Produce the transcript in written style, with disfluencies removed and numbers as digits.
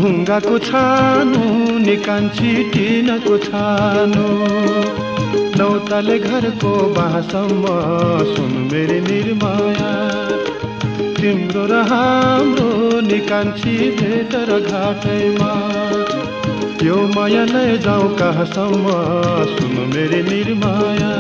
ढुङ्गाको छानो निकान्छी टिनको छानो नौताले घरको बाँसम्म सुन मेरी निर्माया तिम्रो र हाम्रो निकान्छी भेट र घाटैमा यो माया नै जाउँ कहाँसम्म सुन मेरी निर्माया